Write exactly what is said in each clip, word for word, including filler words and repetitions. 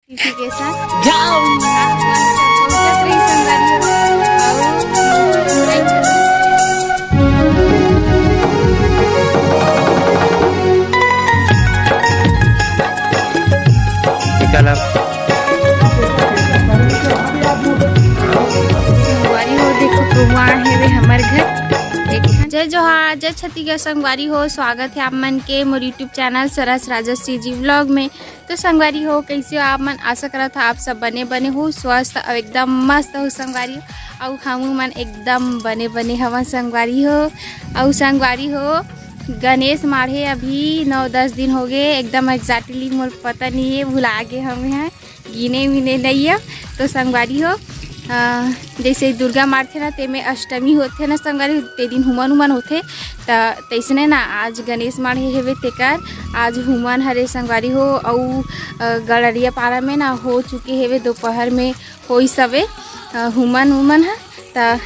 Notification जाओ। आप मन तक पहुंचत रही संगवारी हो। अउ निकाला। संगवारी हो, देखो, कुआं हे वे हमर घर। देख, जय जोहार, जय छत्तीसगढ़ संगवारी हो, स्वागत है आप मन के मोर YouTube चैनल सरस राजश्री जी व्लॉग में। तो संगवारी हो, कैसे हो आप मन? आशा करत हो आप सब बने बने हो, स्वस्थ अउ एकदम मस्त हो संगवारी हो। अउ हमू मन एकदम बने बने हवन संगवारी हो। अउ संगवारी हो, गणेश माढ़े अभी नौ दस दिन हो गए, एकदम एग्जैक्टली मोर पता नहीं है, भुला गे हमें हैं, गिने मिने नहीं है। तो संगवारी हो, अ, जैसे दुर्गा मारथे ना, तेमे अष्टमी होथे ना संगवारी, ते दिन हुमन उमन होथे। त तैसने ना आज गणेश माढ़े हेवे, तेकर आज हुमन हरे संगवारी हो। अउ, अ, गड़रिया पारा में ना हो चुके हेवे, दोपहर में होइस हवे, अ, हुमन उमन ह। त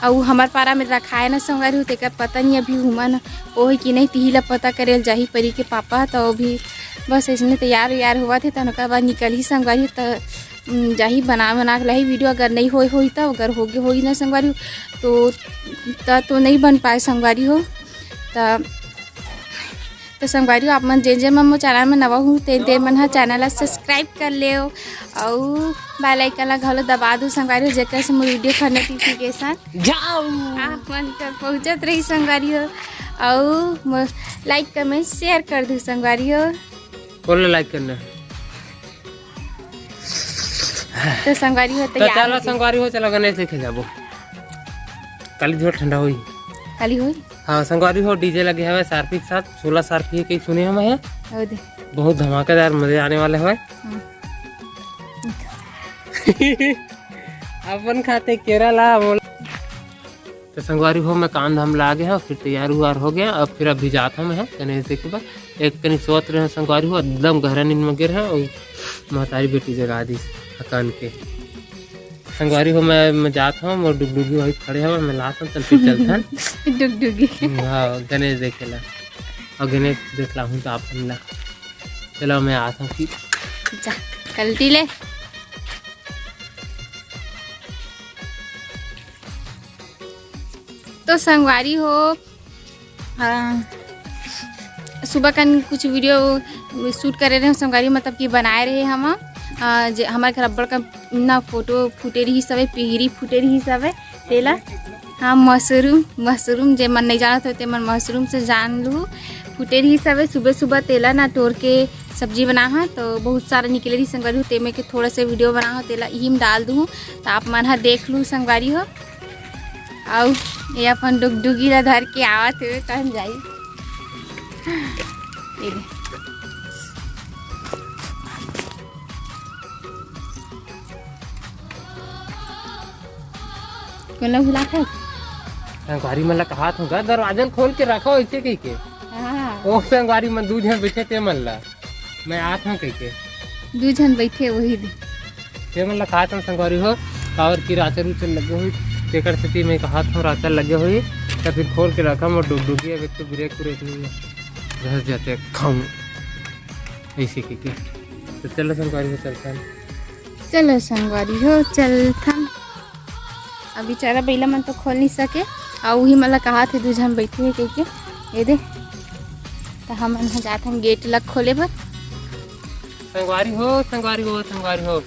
अउ हमर पारा में रखाए ना संगवारी हो, तेकर पता नहीं अभी हुमन ओही कि नहीं, तिही ला पता करे ल जाही परी के पापा। त अभी बस अइसने तैयार उयार होवत हे, त ओकर बाद निकलही संगवारी हो। त उम, जाही बना बना के लाही वीडियो, अगर नहीं होए होही तब, अगर होगे होही ना संगवारी हो, तो, त तो नहीं बन पाए संगवारी हो। त, तो संगवारी हो, आप मन जेन जेन मन मोर चैनल में नवा हो, तेन तेन मन ह चैनल ला सब्सक्राइब कर लेव, अउ बेल आइकन ला घलो दबा दू संगवारी हो, जेकर से मोर वीडियो के नोटिफिकेशन जाओ। आप मन तक पहुंचत रही संगवारी हो। अउ मोर लाइक, कमेंट, शेयर कर दू संगवारी हो। कौन ला लाइक करना है? तो संगवारी हो, तो तैयार चलो हो गए। संगवारी हो, चलो गणेश देखे जाबो। काली झोर ठंडा होई। काली होई? हाँ संगवारी हो, डीजे लगे हवे सारपी के साथ, सोलह सारपी है कहीं सुने हम है। अउ दे। बहुत धमाकेदार मजे आने वाले हवे। हाँ। अपन खाते केरा ला बोल। तो संगवारी हो, मैं काम धाम ला आगे हूँ, फिर तैयार उयार हो गया। अब फिर अभी जात हूँ मैं गणेश देखे बर। एक कनी सोत रहे संगवारी हो, एकदम गहरा नींद में गिर है, और महतारी बेटी जगा दी थकान के। संगवारी हो, मैं, मैं जात हूँ, मोर डुगडुगी वही खड़े हवे, मैं लात हूँ, चल फिर चलथन। डुगडुगी। हाँ, गणेश देखे ला। और गणेश देख ला हूँ तो आप ला। चलो, मैं आता हूँ फिर। जा, कल्टी ले। तो संगवारी हो, आ, सुबह कन कुछ वीडियो शूट करे रहे संगवारी, मतलब कि बनाए रहे हम। आ, जे हमारे घर अब्बड़ कन ना फोटो फूटे रही सवे, पिहरी फूटे रही सवे, तेला। हाँ, मशरूम, मशरूम जे मन नहीं जानत हो, ते मन मशरूम से जान लू। फूटे रही सवे, सुबह सुबह तेला ना तोड़ के सब्जी बना हा, तो बहुत सारा निकले रही संगवारी हो, तेमे के थोड़ा से वीडियो बना हा, तेला इही में डाल दूँ, तो आप मन हा देख लू संगवारी हो। अउ ये अपन डुगडुगी ला धर के आवत हुए, कहन जाई। ये दे। कोन ला भुला के? संगवारी मन ला कहात हूँ गा, दरवाजा ल खोल के रखो ऐसे कह के। हाँ। ओ संगवारी मन दू झन बैठे ते मन ला, मैं आत हूँ कह के। दू झन बैठे वही दे। ते मन ला कहात हूँ संगवारी हो, काबर कि राचर उचर लगे हुई, तेकर सेती मैं कहात हूँ राचर लगे हुई, त फिर खोल के रखा मोर डुगडुगी, अब एक तो ब्रेक उरेक नहीं है, घस जाते खाऊँ ऐसे कह के। तो चलो संगवारी हो, चलता है। चलो संगवारी हो, चलथन। अब बेचारा बइला मन तो खोल नहीं सके, अउ उही मन ला कहात हे दू झन बैठे हे कहिके। ये दे, त हमन ह जात हन गेट ला खोले बर। संगवारी हो, संगवारी हो, संगवारी हो,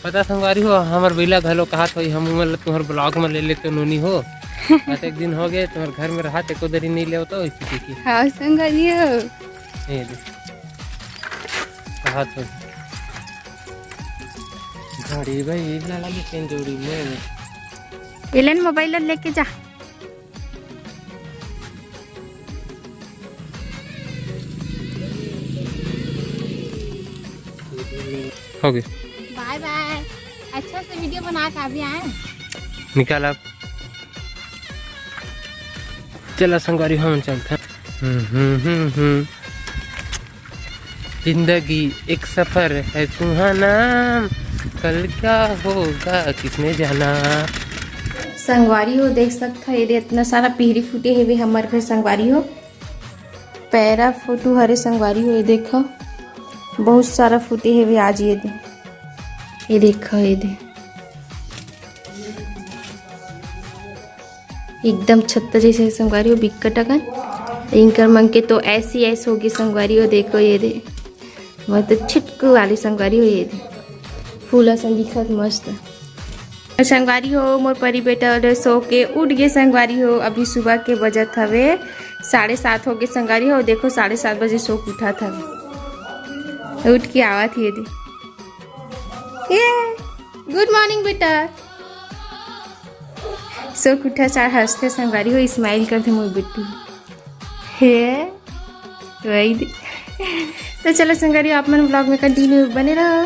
पता संगवारी हो, हमर बइला घलो कहात होई, हम उमन ला तुहर ब्लॉग में ले लेते नोनी हो। अतेक दिन हो गए तुहर घर में रहा, एको दरी नहीं ले तो इसी की। हाँ संगवारी हो। ये दे, कहात होई। घड़ी भाई लाला भी तेन जोड़ी में। एलन मोबाइल लेके जा। हो गए। बाय बाय। अच्छा से वीडियो बना के अभी आए। निकाल आप। चला संगवारी, हम चलते हैं। हम्म, हम्म, हम्म, हम्म। जिंदगी एक सफर है सुहाना, कल क्या होगा किसने जाना। संगवारी हो, देख सकत हो, ये दे इतना सारा पिहरी फूटे हेवे हमर घर संगवारी हो। पैरा फोटो हरे संगवारी हो, ये देखो, बहुत सारा फूटे हेवे आज ये दे। ये देखो, ये दे, एकदम छत्ता जैसे संगवारी हो, बिक्कट अकन। इनकर मन के तो ऐसी ऐस होगे संगवारी हो। देखो ये दे, मैं तो छिटकू वाली संगवारी हो, ये दे, फूल असन दिखत मस्त। संगवारी हो, मोर परी बेटा ओदे सो के उठ गे संगवारी हो। अभी सुबह के बजत हवे साढ़े सात होगे संगवारी हो। देखो, साढ़े सात बजे सो के उठत हवे, उठ के आवत हे ये दे। ये, good morning बेटा। सो के उठा सार हंसथे संगवारी हो, smile करथे मोर बिट्टू। हे, वही दे। तो चलो संगवारी हो, आप मन vlog में continue बने रहो।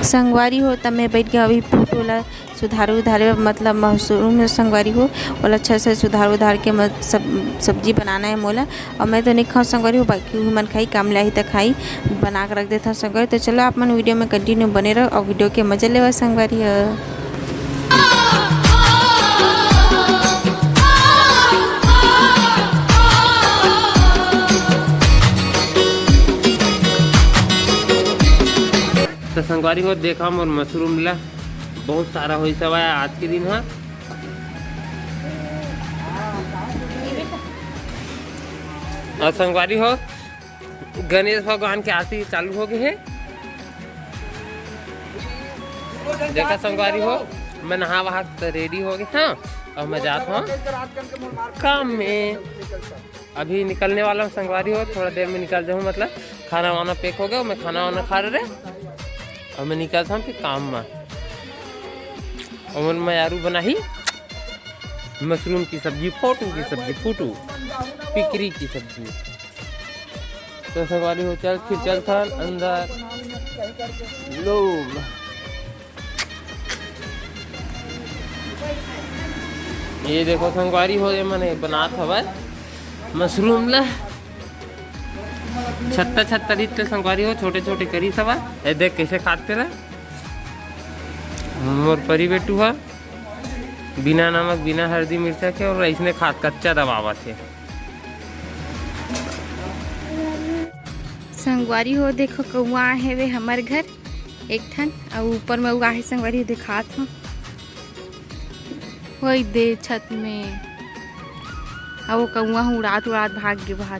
संगवारी हो, तब मैं बैठ गया अभी पोटो ला सुधारे उधारे, मतलब मशरूम है संगवारी हो, ओला अच्छा से सुधार उधार के मत-, सब, सब्जी बनाना है मोला। और मैं तो नहीं खाऊँ संगवारी हो, बाकी उही मन खाई, काम ले आही त खाई, बना के रख देता हूँ संगवारी। तो चलो आप मन video में continue बने रहो और video के मजा लेवा संगवारी हो। तो संगवारी हो, देखा मोर मशरूम ला, बहुत सारा होइस हवय आज के दिन हा। और संगवारी हो, गणेश भगवान के आरती चालू हो गए हे। देखा संगवारी हो, मैं नहा वहा के ready हो गए, हाँ, और मैं जात हूँ काम में। अभी निकलने वाला हूँ संगवारी हो, थोड़ा देर में निकल जाऊँ, मतलब खाना वाना pack हो गया, मैं खाना वाना खा रहे और मैं निकलता हूँ फिर काम में। और मैं आरू बनाही मशरूम की सब्जी, फोटू की सब्जी, फोटू पिकरी की सब्जी। तो संगवारी हो, चल फिर चलथन अंदर। लो, ये देखो संगवारी हो, ये मने बनात हवय मशरूम ला। छत्ता छत्ता रीत ले संगवारी हो, छोटे छोटे करीस हवय। ये देख कैसे खात हे ला मोर परी बेटू हा, बिना नमक, बिना हल्दी मिर्चा के, और इसने खात कच्चा दबावत हे। संगवारी हो, देखो कौआ आहे वे हमर घर एक ठन, अउ ऊपर में उगा हे संगवारी हो, दिखात हो, वही दे छत में। अउ वो कौआ ह उड़ात उड़ात भाग गे बाहर।